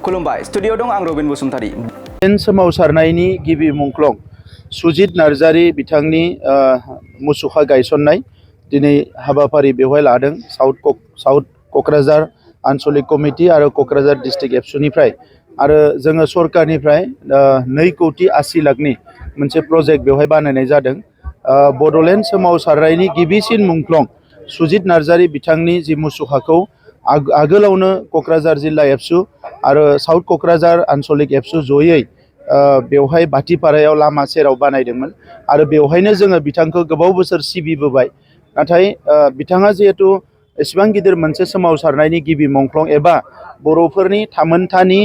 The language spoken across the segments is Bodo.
खुलुमबाय स्टुडिअ दं आं रबिन बसुमतारी। सोमावसारनायनि गिबि मुंख्लं सुजित नार्जारी बिथांनि मुसुखा गायसननाय दिनै हाबाफारि बेवहाय लादों साउथ क'क्राझार आन्चलिक कमिटि आरो क'क्राझार डिस्ट्रिक्ट एबसुनिफ्राय आरो जोङो सरकारनिफ्राय 2,80 लाखनि मोनसे प्रजेक्ट बेवहाय बानायनाय जादों। बड'लेण्ड सोमावसारनायनि गिबिसिन मुंख्लं सुजित नार्जारी बिथांनि जि मुसुखाखौ आगोलावनो क'क्राझार जिल्ला एबसु आरो साउथ क'क्राझार आन्चलिक एबसु जयै बेवहाय बाथिपारायाव लामा सेराव बानायदोंमोन आरो बेवहायनो जोङो बिथांखौ गोबाव बोसोर सिबिबोबाय। नाथाय बिथाङा जिहेतु एसेबां गिदिर मोनसे सोमावसारनायनि गिबि मुंख्लं एबा बर'फोरनि थामोनथानि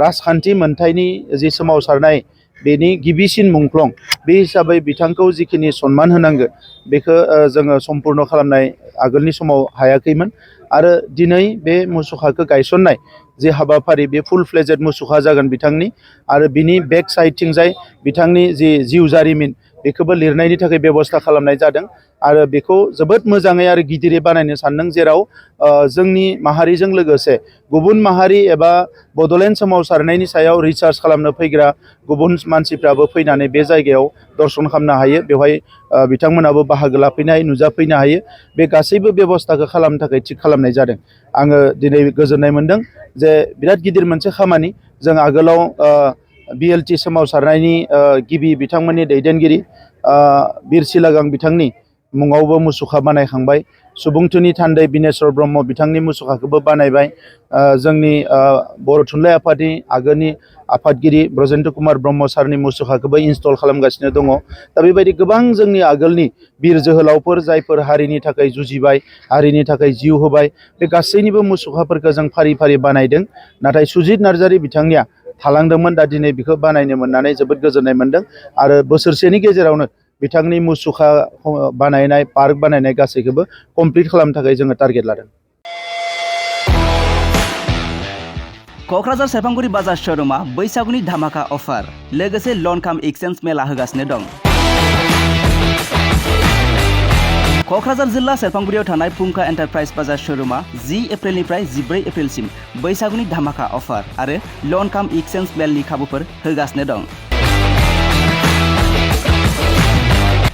राजखान्थि मोनथायनि जि सोमावसारनाय बेनि गिबिसिन मुंख्लं बे हिसाबै बिथांखौ जिखिनि सन्मान होनांगौ बेखौ जोङो सम्पुर्ण खालामनाय आगोलनि समाव हायाखैमोन आरो दिनै बे मुसुखाखौ गायसननाय जि हाबाफारि बे फुल फ्लेजेड मुसुखा जागोन बिथांनि आरो बिनि बेक साइडथिंजाय बिथांनि जि जिउ जारिमिन बेखौबो लिरनायनि थाखाय बेबस्था खालामनाय जादों आरो बेखौ जोबोद मोजाङै आरो गिदिरै बानायनो सानदों जेराव जोंनि माहारिजों लोगोसे गुबुन माहारि एबा बड'लेण्ड सोमावसारनायनि सायाव रिसार्च खालामनो फैग्रा गुबुन मानसिफ्राबो फैनानै बे जायगायाव दर्शन खालामनो हायो बेवहाय बिथांमोनाबो बाहागो लाफैनो हायो नुजाफैनो हायो बे गासैबो बेबस्थाखौ खालामनो थाखाय थिग खालामनाय जादों। आङो दिनै गोजोननाय मोन्दों जे बिराद गिदिर मोनसे खामानि जों आगोलाव BLT सोमावसारनायनि गिबि बिथांमोननि दैदेनगिरि बिर सिलागां बिथांनि मुङावबो मुसुखा बानायखांबाय। सुबुंथुनि थान्दै बिनेस्वर ब्रह्म बिथांनि मुसुखाखौबो बानायबाय। जोंनि बर' थुनलाइ आफादनि आगोलनि आफादगिरि ब्रजेन्द्र कुमार ब्रह्म सारनि मुसुखाखौबो इनस्टल खालामगासिनो दङ। दा बेबायदि गोबां जोंनि आगोलनि बिर जोहोलावफोर जायफोर हारिनि थाखाय जुजिबाय हारिनि थाखाय जिउ होबाय बे गासैनिबो मुसुखाफोरखौ जों फारि फारि बानायदों। नाथाय सुजित नार्जारी बिथांनिया थालांदोंमोन दा दिनै बेखौ बानायनो मोननानै जोबोद गोजोननाय मोन्दों आरो बोसोरसेनि गेजेरावनो बिथांनि मुसुखा बानायनाय पार्क बानायनाय गासैखौबो कमप्लिट खालामनो थाखाय जोङो टारगेट लादों। क'क्राझार सेरफांगुरि बाजार श'रुमा बैसागुनि धामाका अफार लोगोसे लन काम एक्सचेन्ज मेला होगासिनो दं। क'क्राझार जिल्ला सेरफांगुरियाव थानाय फुंखा एन्टारप्राइज बाजार श'रुमा 10 एप्रिलनिफ्राय 14 एप्रिलसिम बैसागुनि धामाका अफार आरो लन काम एक्सचेन्ज मेलनि खाबुफोर होगासिनो दं।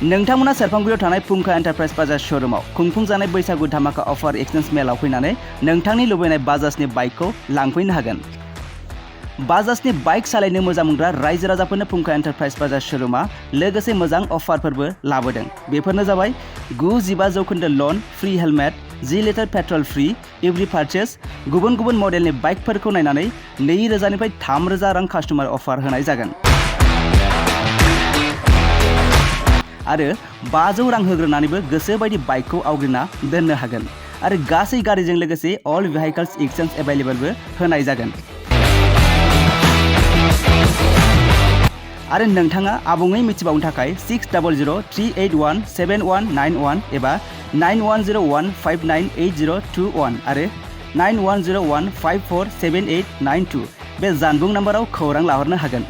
नोंथांमोना सेरफांगुरियाव थानाय फुंखा एन्टारप्राइज बाजार श'रुमाव खुंफुंजानाय बैसागु धामाका अफार एक्सचेन्ज मेलाव फैनानै नोंथांनि लुबैनाय बाजाजनि बाइकखौ लांफैनो हागोन। बाजाजनि बाइक सालायनो मोजां मोनग्रा रायजो राजाफोरनो फुंखा एन्टारप्राइज बाजार श'रुमा लोगोसे मोजां अफारफोरबो लाबोदों। बेफोरनो जाबाय 95% loan, free helmet, 10 litre petrol free, every purchase, गुबुन गुबुन मडेलनि बाइकफोरखौ नायनानै 2,000 निफ्राय 3,000 रां कास्टमार अफार होनाय जागोन। आरो 500 रां होग्रोनानैबो गोसो बायदि बाइकखौ आवग्रिना दोननो हागोन आरो गासै गारिजों लोगोसे अल भेहिकल्स एक्सचेन्ज एभेलेबलबो होनाय जागोन। आरो नोंथाङा आबुङै मिथिबावनो थाखाय 6003817191 एबा 9101598021 आरो 9101547892 बे जानबुं नाम्बाराव खौरां लाहरनो हागोन।